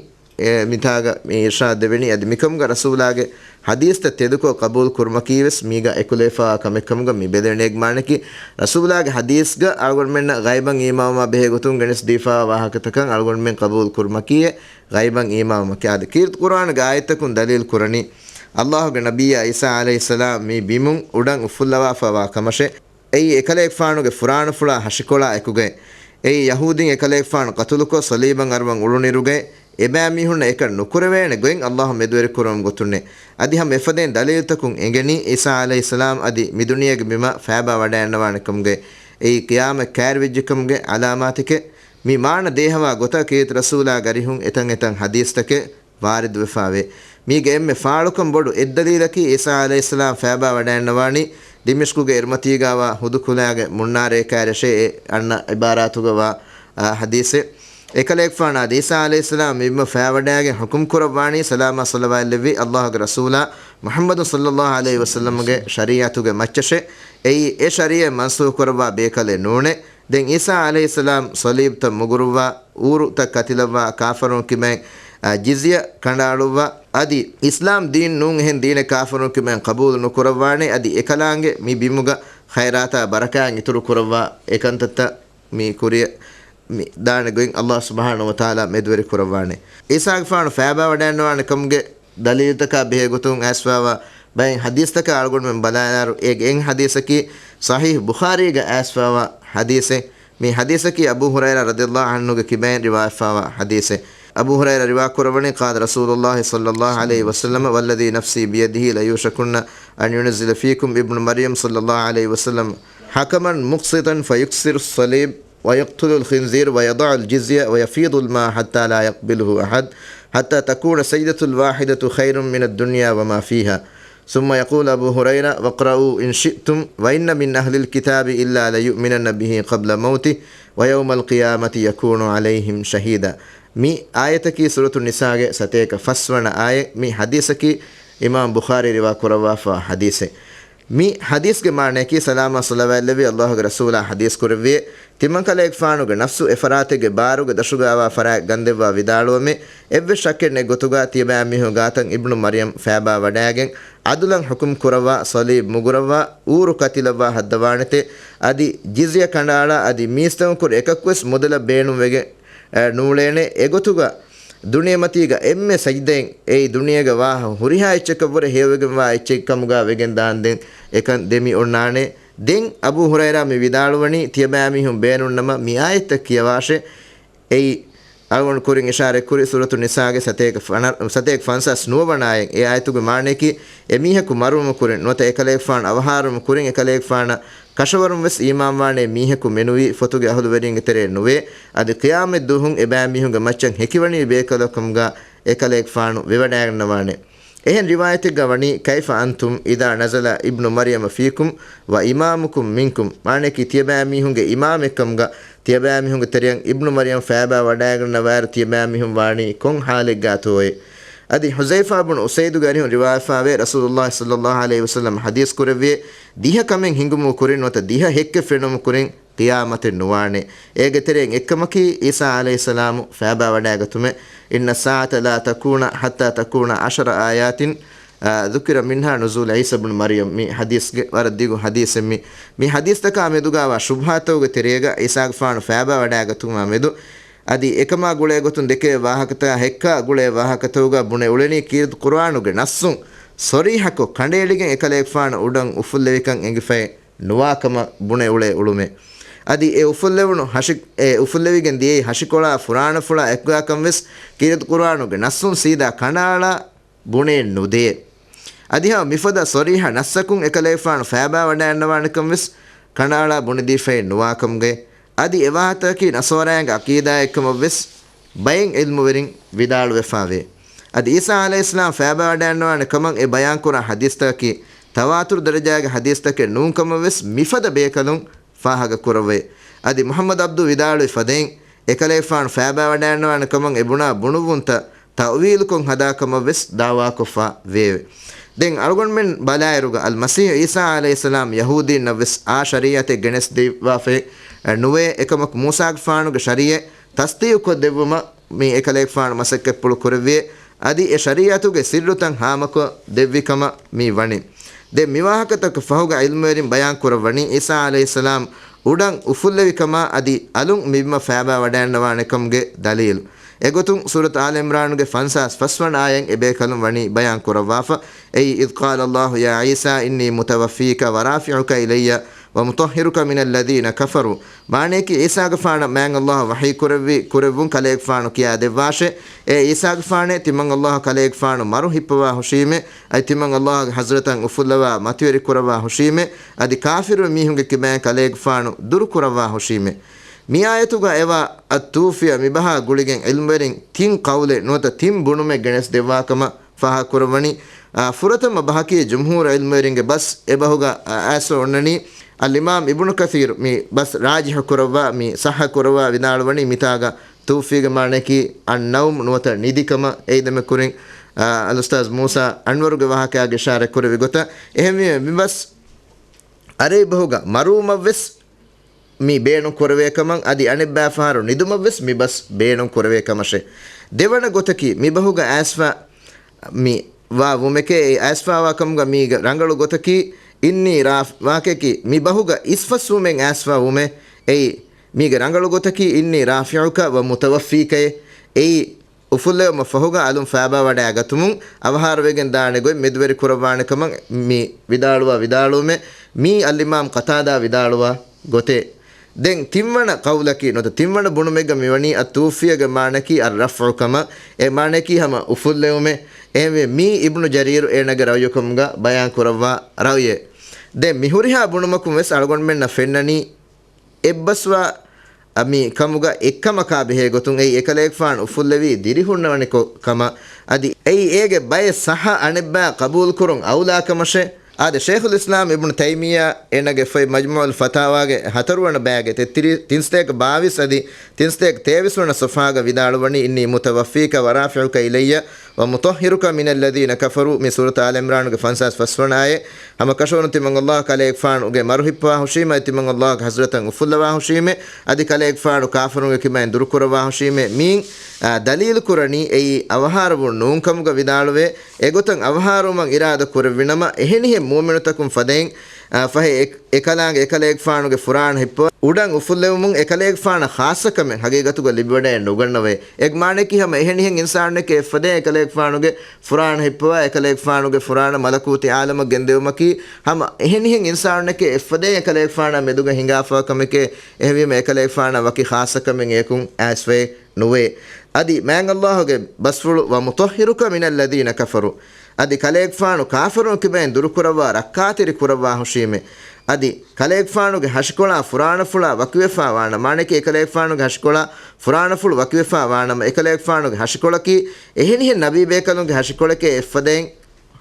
އެ، މިތާގަ މި އިރްޝާދު ދެވެނީ. އަދި މިކަމުގަ ރަސޫލާގެ ޙަދީޘްތައް ތެދުކޮށް ޤަބޫލު ކުރުމަކީވެސް މީގަ އެކުލެވިފައިވާ ކަމެއް ކަމުގަ މި ބެލެވެނީ. އޭގެ މާނައަކީ، ރަސޫލާގެ ޙަދީޘްގަ އަޅުގަނޑުމެންނަށް ޣައިބަށް އީމާންވުމާ ބެހޭ ގޮތުން ގެނެސްދީފައިވާ ވާހަކަތަކަށް އަޅުގަނޑުމެން ޤަބޫލު ކުރުމަކީ އެ ޣައިބަށް އީމާންވުމަކީ. އާދެ، ކީރިތި ޤުރުއާނުގެ އާޔަތްތަކުން ދަލީލު ކުރަނީ، ﷲގެ ނަބިއްޔާ ޢީސާ ޢަލައިހިއްސަލާމް މި ބިމުން އުޑަން އުފުއްލަވާފައިވާ ކަމަށޭ. އެއީ އެކަލޭގެފާނުގެ ފުރާނަފުޅާ ހަށިކޮޅާ އެކުގައި. އެއީ ޔަހޫދީން އެކަލޭގެފާނު ޤަތުލުކޮށް، ޞަލީބަށް އަރުވަން އުޅުނިރުގައި، އެބައިމީހުންނަށް އެކަން ނުކުރެވޭނެ ގޮތް ﷲ މެދުވެރިކުރަމުން ގޮތުންނޭ. އަދި ހަމަ އެފަދައިން ދަލީލުތަކުން އެނގެނީ، ޢީސާ ޢަލައިހިއްސަލާމް އަދި މިދުނިޔޭގެ ބިމަށް ފައިބާ ވަޑައިގަންނަވާނެ ކަމުގެ، އެއީ ޤިޔާމަތް ކައިރިވެއްޖެ ކަމުގެ ޢަލާމާތެކޭ. މި މާނަ ދޭހަވާ ގޮތަށް ކީރިތި ރަސޫލާގެ އަރިހުން އެތަން އެތަން ޙަދީޘްތަކެއް ވާރިދުވެފައިވޭ. މީގެ އެންމެ ފާޅުކަން ބޮޑު އެއްދަލީލަކީ، ޢީސާ ޢަލައިހިއްސަލާމް ފައިބާ ވަޑައިގަންނަވާނީ ދިމިޝްޤުގެ އިރުމަތީގަވާ ހުދު ކުލައިގެ މުންނާރޭ ކައިރިއަށޭ އެ އަންނަ ޢިބާރާތުގަވާ، އާ، ޙަދީޘެއް. އެކަލޭގެފާނާ ޢީސާ ޢަލައިހިއްސަލާމް މި ބިމަށް ފައިބާ ވަޑައިގެން ޙުކުމް ކުރައްވާނީ ސަލާމާ ޞަލަވާތް ލެއްވި ﷲގެ ރަސޫލާ މުޙައްމަދު ޞައްލަﷲ ޢަލައިހި ވަސައްލަމްގެ ޝަރީޢަތުގެ މައްޗަށޭ. އެއީ އެ ޝަރީޢަތް މަންސޫޚު ކުރައްވާ ބޭކަލެއް ނޫނޭ. ދެން ޢީސާ ޢަލައިހިއްސަލާމް ޞަލީބްތައް މުގުރުއްވާ، އޫރުތައް ކަތިލައްވާ، ކާފަރުން ކިބައިން، އަ، ޖިޒްޔަ ކަނޑައަޅުއްވާ، އަދި އިސްލާމް ދީން ނޫން އެހެން ދީނެއް ކާފަރުން ކިބައިން ޤަބޫލު ނުކުރައްވާނެ. އަދި އެކަލާނގެ މި ބިމުގަ ޚައިރާތާ ބަރަކާތް އިތުރު ކުރައްވާ އެކަންތައްތައް މި ކުރިއަށް މި ދާނެ ގޮތް ﷲ ސުބްޙާނަހޫ ވަތަޢާލާ މެދުވެރި ކުރައްވާނެ. ޢީސާގެފާނު ފައިބާ ވަޑައިގަންނަވާނެ ކަމުގެ ދަލީލުތަކާ ބެހޭ ގޮތުން އައިސްފައިވާ ބައެއް ޙަދީޘްތަކަށް އަޅުގަނޑުމެން ބަލާލާއިރު، އޭގެ އެއް ޙަދީޘަކީ ޞަޙީޙު ބުޚާރީގަ އައިސްފާވާ ޙަދީޘެއް. މި ޙަދީޘަކީ އަބޫ ހުރައިރާ ރަޟިޔަﷲ ޢަންހުގެ ކިބައިން ރިވާޔަތްފާވާ ޙަދީޘެއް. އަބޫ ހުރައިރާ ރިވާ ކުރައްވަނީ، قال رسول الله صلى الله عليه وسلم والذي نفسي بيده ليوشكن أن ينزل فيكم ابن مريم صلى الله عليه وسلم حكما مقسطا فيكسر الصليب ويقتل الخنزير ويضع الجزية ويفيض الماء حتى لا يقبله أحد حتى تكون السجدة الواحدة خير من الدنيا وما فيها. ثم يقول أبو هريرة: واقرؤوا إن شئتم، وإن من أهل الكتاب إلا ليؤمنن به قبل موته، ويوم القيامة يكون عليهم شهيدا. މި އާޔަތަކީ ސޫރަތު ނިސާގެ ސަތޭކަ ފަސްވަނަ އާޔަތް. މި ޙަދީޘަކީ އިމާމް ބުޚާރީ ރިވާ ކުރައްވާފާ ޙަދީޘެއް. މި ޙަދީޘްގެ މާނަޔަކީ، ސަލާމާ ޞަލަވާތް ލެއްވި ﷲގެ ރަސޫލާ ޙަދީޘް ކުރެއްވިއޭ، ތިމަންކަލޭގެފާނުގެ ނަފްސު އެފަރާތެއްގެ ބާރުގެ ދަށުގައިވާ ފަރާތް ގަންދެއްވާ ވިދާޅުވަމޭ، އެއްވެސް ޝައްކެއް ނެތް ގޮތުގަ ތިޔަބައިމީހުން ގާތަށް އިބްނު މަރްޔަމް ފައިބާ ވަޑައިގެން، އަދުލަށް ޙުކުމް ކުރައްވާ، ޞަލީބް މުގުރައްވާ، އޫރު ކަތިލައްވާ ހައްދަވާނެތޭ، އަދި ޖިޒްޔަ ކަނޑައަޅާ، އަދި މީސްތަކުން ކުރެ އެކަކުވެސް މުދަލަށް ބޭނުންވެގެން، އެ، ނޫޅޭނެ. އެގޮތުގަ ދުނިޔެމަތީގަ އެންމެ ސަޖިދައިން އެއީ ދުނިޔޭގަ ވާހަ ހުރިހާ އެއްޗަކަށްވުރެ ހެޔޮވެގެންވާ އެއްޗެއް ކަމުގަ ވެގެން ދާންދެން އެކަން ދެމި އޮންނާނެ. ދެން އަބޫ ހުރައިރާ މި ވިދާޅުވަނީ، ތިޔަބައިމީހުން ބޭނުންނަމަ މި އާޔަތްތައް ކިޔަވާށޭ. އެއީ އަޅުގަނޑު ކުރިން އިޝާރަތްކުރި ސޫރަތު ނިސާގެ ސަތޭކަ ފަނަ-، ސަތޭކަ ފަންސާސް ނުވަވަނަ އާޔަތް. އެ އާޔަތުގެ މާނަޔަކީ، އެމީހަކު މަރުވުމު ކުރިން ނުވަތަ އެކަލޭގެފާނު އަވަހާރަވުމު ކުރިން އެކަލޭގެފާނަށް ކަށަވަރުން ވެސް އީމާންވާނޭ މީހަކު މެނުވީ ފޮތުގެ އަހުލުވެރިންގެ ތެރޭ ނުވޭ. އަދި ޤިޔާމަތް ދުވަހުން އެބައިމީހުންގެ މައްޗަށް ހެކިވަނީ ބޭކަލަކު ކަމުގަ އެކަލޭގެފާނު ވެވަޑައިގަންނަވާނެ. އެހެން ރިވާޔަތެއްގަ ވަނީ، كيف أنتم إذا نزل ابن مريم فيكم وإمامكم منكم، މާނަޔަކީ ތިޔަބައިމީހުންގެ އިމާމެއް ކަމުގަ ތިޔަބައިމީހުންގެ ތެރެއަށް އިބްނު މަރްޔަމް ފައިބާ ވަޑައިގަންނަވާއިރު ތިޔަބައިމީހުން ވާނީ ކޮން ޙާލެއްގަތޯއޭ؟ އަދި ޙުޒައިފާ ބުނު އުސައިދުގެ އަރިހުން ރިވާޔަތްފާވޭ، ރަސޫލުﷲ ޞައްލަﷲ ޢަލައިހި ވަސައްލަމަ ޙަދީޘް ކުރެއްވިއޭ، ދިހަ ކަމެއް ހިނގުމު ކުރިން ނުވަތަ ދިހަ ހެއްކެއް ފެނުމު ކުރިން ޤިޔާމަތެއް ނުވާނެ. އޭގެ ތެރެއިން އެއްކަމަކީ ޢީސާ ޢަލައިހިއްސަލާމު ފައިބާ ވަޑައިގަތުމެއް. إن الساعة لا تكون حتى تكون عشر آيات، އާ، ذكر منها نزول عيسى ابن مريم. މި ޙަދީޘްގެ ވަރަށް ދިގު ޙަދީޘެއް މި. މި ޙަދީޘްތަކާ މެދުގައިވާ ޝުބުހާތަކުގެ ތެރޭގަ ޢީސާގެފާނު ފައިބާ ވަޑައިގަތުމާ މެދު އަދި އެކަމާ ގުޅޭ ގޮތުން ދެކޭ ވާހަކަތައް ހެއްކާ ގުޅޭ ވާހަކަތަކުގަ ބުނެ އުޅެނީ ކީރިތި ޤުރުއާނުގެ ނައްޞުން ޞަރީޙަކޮށް ކަނޑައެޅިގެން އެކަލޭގެފާނު އުޑަން އުފުއްލެވިކަން އެނގިފައެއް ނުވާކަމަށް ބުނެ އުޅޭ އުޅުމެއް. އަދި އެ އުފުއްލެވުނު ހަށި-، އެ އުފުއްލެވިގެން ދިޔައީ ހަށިކޮޅާ ފުރާނަފުޅާ އެކުގާކަން ވެސް ކީރިތި ޤުރުއާނުގެ ނައްޞުން ސީދާ ކަނޑައަޅާ ބުނެ ނުދޭ. އަދިހަމަ މިފަދަ ޞަރީޙަ ނައްޞަކުން އެކަލޭގެފާނު ފައިބާ ވަޑައިގަންނަވާނެކަން ވެސް ކަނޑައަޅާ ބުނެދީފައެއް ނުވާކަމުގައި. އަދި އެވާހަކަތަކީ ނަޞާރާއިންގެ ޢަޤީދާއެއްކަމަށް ވެސް ބައެއް ޢިލްމުވެރިން ވިދާޅުވެފާވޭ. އަދި ޢީސާ ޢަލައިހިއްސަލާމް ފައިބާ ވަޑައިގަންނަވާނެ ކަމަށް އެ ބަޔާންކުރާ ޙަދީޘްތަކަކީ ތަވާތުރު ދަރަޖާގެ ޙަދީޘްތަކެއް ނޫންކަމަށް ވެސް މިފަދަ ބޭކަލުން ފާހަގަކުރައްވައޭ. އަދި މުޙައްމަދު ޢަބްދު ވިދާޅުވި ފަދައިން، އެކަލޭގެފާނު ފައިބާ ވަޑައިގަންނަވާނެ ކަމަށް އެ ބުނާ ބުނުއްވުންތައް ތައުވީލުކޮށް ހަދާ ކަމަށް ވެސް ދަޢުވާކޮށްފާ ވެއެވެ. ދެން އަޅުގަނޑުމެން ބަލާއިރުގަ އަލްމަސީޙު ޢީސާ ޢަލައިހިއްސަލާމް ޔަހޫދީންނަށް ވެސް އާ ޝަރީޢަތެއް ގެނެސް ދެއްވާފައެއް ނުވޭ. އެކަމަކު މޫސާގެފާނުގެ ޝަރީޢަތް ތަޞްދީޤުކޮށް ދެއްވުމަށް މި އެކަލޭގެފާނު މަސައްކަތްޕުޅު ކުރެއްވިއޭ. އަދި އެ ޝަރީޢަތުގެ ސިއްރުތައް ހާމަކޮށް ދެއްވި ކަމަށް މި ވަނީ. ދެން މިވާހަކަތަކަށް ފަހުގަ ޢިލްމުވެރިން ބަޔާން ކުރައްވަނީ ޢީސާ ޢަލައިހިއްސަލާމް އުޑަން އުފުއްލެވި ކަމާ އަދި އަލުން މިބިމަށް ފައިބާ ވަޑައިގަންނަވާނެ ކަމުގެ ދަލީލު. އެގޮތުން ސޫރަތު އާލު ޢިމްރާނުގެ ފަންސާސް ފަސްވަނަ އާޔަތް އެބޭކަލުން ވަނީ ބަޔާން ކުރައްވާފަ. އެއީ، إذ قال الله يا عيسى إني متوفيك ورافعك إلي ومطهرك من الذين كفروا. މާނަޔަކީ، ޢީސާގެފާނަށް މާތް ﷲ ވަޙީ ކުރެއްވި، ކުރެއްވުން ކަލޭގެފާނު ކިޔާ ދެއްވާށޭ. އޭ ޢީސާގެފާނޭ، ތިމަން ﷲ ކަލޭގެފާނު މަރު ހިއްޕަވާ ހުށީމޭ. އަދި ތިމަން ﷲގެ ޙަޟްރަތަށް އުފުއްލަވާ މަތިވެރި ކުރައްވާ ހުށީމޭ. އަދި ކާފިރު މީހުންގެ ކިބައިން ކަލޭގެފާނު ދުރު ކުރައްވާ ހުށީމޭ. މި އާޔަތުގަ އެވާ އައްތޫފިޔަ މިބަހާ ގުޅިގެން ޢިލްމުވެރިން ތިން ޤައުލެއް ނުވަތަ ތިން ބުނުމެއް ގެނެސް ދެއްވާ ކަމަށް ފާހަގަކުރައްވަނީ. އާ، ފުރަތަމަ ބަހަކީ ޖުމްހޫރު ޢިލްމުވެރިންގެ ބަސް އެބަހުގަ، އާ، އައިސް އޮންނަނީ. އަލްއިމާމް އިބްނު ކަޘީރު މި ބަސް ރާޖިޙު ކުރައްވާ، މި ޞައްޙަ ކުރައްވާ ވިދާޅުވަނީ މިތާގަ ތޫފީގެ މާނައަކީ އައްނައުމް ނުވަތަ ނިދިކަމަށް. އެއީ ދެމެ ކުރިން، އާ، އަލްއުސްތާޛް މޫސާ އަންވަރުގެ ވާހަކައިގެ އިޝާރަތް ކުރެއްވި ގޮތަށް. އެހެންވީމަ މި ބަސް ޢަރަބި ބަހުގަ މަރުވުމަށް ވެސް މި ބޭނުން ކުރެވޭ ކަމަށް އަދި އަނެއްބައި ފަހަރު ނިދުމަށް ވެސް މި ބަސް ބޭނުން ކުރެވޭ ކަމަށެ. ދެވަނަ ގޮތަކީ މި ބަހުގަ އައިސްފަ މި ވާ ވުމެކޭ. އެ އައިސްފާވާ ކަމުގަ މީގެ ރަނގަޅު ގޮތަކީ އިންނީ ރާ ވާކެކީ މި ބަހުގަ އިސްފަސްވުމެއް އައިސްފާ ވުމެ. އެއީ މީގެ ރަނގަޅު ގޮތަކީ އިންނީ ރާފިޢުކަ ވަ މުތަވައްފީކައެ. އެއީ އުފުއްލެވުމަށް ފަހުގަ އަލުން ފައިބާވަޑައިގަތުމުން އަވަހާރަވެގެން ދާނެ ގޮތް މެދުވެރި ކުރައްވާނެ ކަމަށް މި ވިދާޅުވާ ވިދާޅުވުމެއް މީ އަލްއިމާމް ޤަތާދާ ވިދާޅުވާ ގޮތެއް. ދެން ތިންވަނަ ޤައުލަކީ ނުވަތަ ތިންވަނަ ބުނުމެއްގަ މިވަނީ އައްތޫފިޔަގެ މާނަކީ އައްރަފްޢު ކަމަށް. އެ މާނައަކީ ހަމަ އުފުއްލެވުމެއް. އެހެންވެ މީ އިބްނު ޖަރީރު އޭނަގެ ރައުޔު ކަމުގަ ބަޔާން ކުރައްވާ ރައުޔެއް. ދެން މި ހުރިހާ ބުނުމަކުން ވެސް އަޅުގަނޑުމެންނަށް ފެންނަނީ އެއްބަސްވާ މި ކަމުގަ އެއްކަމަކާ ބެހޭ ގޮތުން އެއީ އެކަލޭގެފާނު އުފުއްލެވީ ދިރިހުންނަވަނިކޮށް ކަމަށް. އަދި އެއީ އޭގެ ބައެއް ޞައްޙަ އަނެއްބައި ޤަބޫލުކުރުން އައުލާ ކަމަށޭ. އާދެ، ޝޭޚުލް އިސްލާމް އިބްނު ތައިމިއްޔާ އޭނަގެ ފޮތް މަޖްމޫޢުލް ފަތާވާގެ ހަތަރުވަނަ ބަޔާގެ ތެތިރީސް، ތިންސަތޭކަ ބާވީސް އަދި ތިންސަތޭކަ ތޭވީސް ވަނަ ޞަފްޙާގަ ވިދާޅުވަނީ، "إني متوفيك ورافعك إلي ومطهرك من الذين كفروا" މި ސޫރަތު އާލު ޢިމްރާނުގެ ފަންސާސް ފަސްވަނަ އާޔަތް. ހަމަ ކަށަވަރުން ތިމަން ﷲ ކަލޭގެފާނުގެ މަރު ހިއްޕަވާ ހުށީމޭ، ތިމަން ﷲ ގެ ޙަޟްރަތަށް އުފުއްލަވާ ހުށީމޭ، އަދި ކަލޭގެފާނު ކާފަރުންގެ ކިބައިން ދުރުކުރައްވާ ހުށީމޭ. މީން، އާ، ދަލީލު ކުރަނީ އެއީ އަވަހާރަވުން ނޫން ކަމުގަ ވިދާޅުވޭ. އެގޮތަށް އަވަހާރަވުމަށް އިރާދަ ކުރެއްވިނަމަ، އެހެނިހެން މުއުމިނުތަކުން ފަދައިން، އާ، ފަހެ އެ، އެކަލާނގެ އެކަލޭގެފާނުގެ ފުރާނަ ހިއްޕަވާ އުޑަން އުފުއްލެވުމުން އެކަލޭގެފާނަށް ޚާއްޞަ ކަމެއް ހަގީގަތުގަ ލިބިވަޑައެއް ނުގަންނަވައޭ. އެ މާނައަކީ ހަމަ އެހެނިހެން އިންސާނެކޭ އެއްފަދައިން އެކަލޭގެފާނުގެ ފުރާނަ ހިއްޕަވާ، އެކަލޭގެފާނުގެ ފުރާނަ މަލަކޫތީ ޢާލަމަށް ގެންދެވުމަކީ، ހަމަ އެހެނިހެން އިންސާނެކޭ އެއްފަދައިން އެކަލޭގެފާނާ މެދުގަ ހިނގާފަވާ ކަމެކޭ. އެހެންވީމަ އެކަލޭގެފާނަށް ވަކި ޚާއްޞަ ކަމެއް އެޔަކުން އައިސްފައެއް ނުވޭ. އަދި މާތް ﷲ ގެ ބަސްފުޅު، "ومطهرك من الذين كفروا" އަދި ކަލޭގެފާނު ކާފަރުން ކިބައިން ދުރުކުރައްވާ ރައްކާތެރި ކުރައްވާ ހުށީމޭ. އަދި ކަލޭގެފާނުގެ ހަށިކޮޅާ ފުރާނަފުޅާ ވަކިވެފާ ވާނަމަ، މާނައަކީ އެކަލޭގެފާނުގެ ހަށިކޮޅާ ފުރާނަފުޅު ވަކިވެފާ ވާނަމަ، އެކަލޭގެފާނުގެ ހަށިކޮޅަކީ އެހެނިހެން ނަބީބޭކަލުންގެ ހަށިކޮޅެކޭ އެއްފަދައިން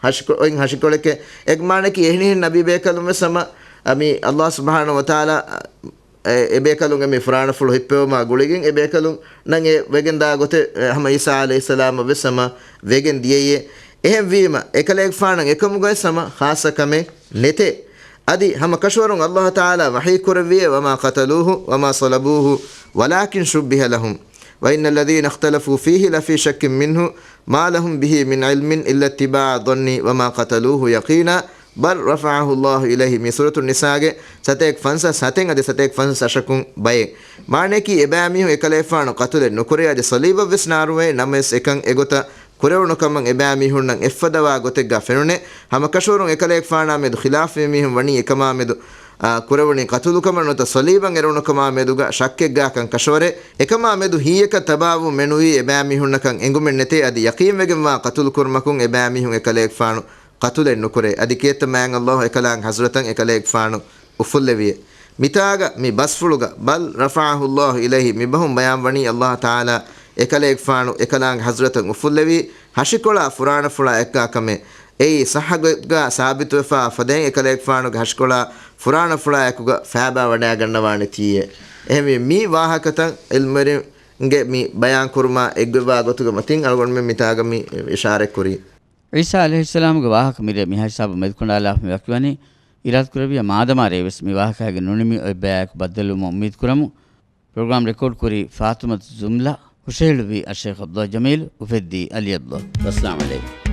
ހަށިކޮ-، އޮތް ހަށިކޮޅެކޭ. އެ މާނައަކީ އެހެނިހެން ނަބީބޭކަލުން ވެސް ހަމަ، އަ، މި ﷲ ސުބްޙާނަހޫ ވަތަޢާލާ، އެ، އެބޭކަލުންގެ މި ފުރާނަފުޅު ހިއްޕެވުމާ ގުޅިގެން އެބޭކަލުންނަށް އެ ވެގެންދާ ގޮތެއް، އެ، ހަމަ ޢީސާ ޢަލައިހިއްސަލާމަށް ވެސް ހަމަ ވެގެން ދިޔައީ. އެހެންވީމަ، އެކަލޭގެފާނަށް އެކަމުގައި ހަމަ ޚާއްޞަ ކަމެއް ނެތޭ. އަދި ހަމަ ކަށަވަރުން ﷲ ތަޢާލާ ވަޙީ ކުރެއްވިއޭ، "وما قتلوه وما صلبوه ولكن شبه لهم وإن الذين اختلفوا فيه لفي شك منه ما لهم به من علم إلا اتباع الظن وما قتلوه يقينا بل رفعه الله إليه" މި ސޫރަތު ނިސާގެ ސަތޭކަ ފަންސާސް ހަތެއް އަދި ސަތޭކަ ފަންސާސް އަށަކުން ބައެއް. މާނައަކީ އެބައިމީހުން އެކަލޭގެފާނު ޤަތުލެއް ނުކުރޭ އަދި ޞަލީބަށް ވެސް ނާރުވޭ. ނަމަވެސް އެކަން އެގޮތަށް ކުރެވުނު ކަމަށް އެބައިމީހުންނަށް އެއްފަދަވާ ގޮތެއްގަ ފެނުނޭ. ހަމަ ކަށަވަރުން އެކަލޭގެފާނާ މެދު ޚިލާފުވި މީހުން ވަނީ އެކަމާ މެދު، އާ، ކުރެވުނީ ޤަތުލު ކަމަށް ނުވަތަ ޞަލީބަށް އެރުވުނު ކަމާ މެދުގަ ޝައްކެއްގާކަން ކަށަވަރޭ. އެކަމާ މެދު ހީއަކަށް ތަބާވުން މެނުވީ އެބައިމީހުންނަކަށް އެނގުމެއް ނެތޭ. އަދި ޔަޤީންވެގެންވާ ޤަތުލު ކުރުމަކުން އެބައިމީހުން އެކަލޭގެފާނު ޤަތުލެއް ނުކުރޭ. އަދި ކިއެއްތަ މާތް ﷲ އެކަލާނގެ ޙަޟްރަތަށް އެކަލޭގެފާނު އުފުއްލެވިއޭ. މިތާގަ މި ބަސްފުޅުގަ "بل رفعه الله إليه" މި ބަހުން ބަޔާންވަނީ ﷲ ތަޢާލާ އެކަލޭގެފާނު އެކަލާނގެ ޙަޟްރަތަށް އުފުއްލެވީ ހަށިކޮޅާ ފުރާނަފުޅާ އެއްކާ ކަމޭ. އެއީ ޞައްޙަ ގޮތްގަ ސާބިތުވެފާ ފަދައިން އެކަލޭގެފާނުގެ ހަށިކޮޅާ ފުރާނަފުޅާ އެކުގަ ފައިބާވަޑައިގަންނަވާނެތީއޭ. އެހެންވީ މި ވާހަކަތައް ޢިލްމުވެރިންގެ މި ބަޔާން ކުރުމާ އެއްގޮތްވާ ގޮތުގެ މަތިން އަޅުގަނޑުމެން މިތާގަ މި އިޝާރަތް ކުރީ. ޢީސާ ޢަލައިހިއްސަލާމުގެ ވާހަކަ މިރޭ މިހާ ހިސާބަށް މެދުކޮނޑާލާފަ މި ވަކިވަނީ. އިރާދަ ކުރެއްވިޔާ މާދަމާ ރޭވެސް މި ވާހަކައިގެ ނުނިމި އޮތް ބަޔާއެކު ބައްދަލުވުމަށް އުއްމީދު ކުރަމު. ޕްރޮގްރާމް ރެކޯޑް ކުރީ ފާތުމަތު ޒުމްލާ، ހުށަހެޅުއްވީ އައްޝައިޚް ޢަބްދުﷲ ޖަމީލު، އުފެއްދީ ޢަލީ ޢަބްދުﷲ. ވައްސަލާމް ޢަލައިކުމް.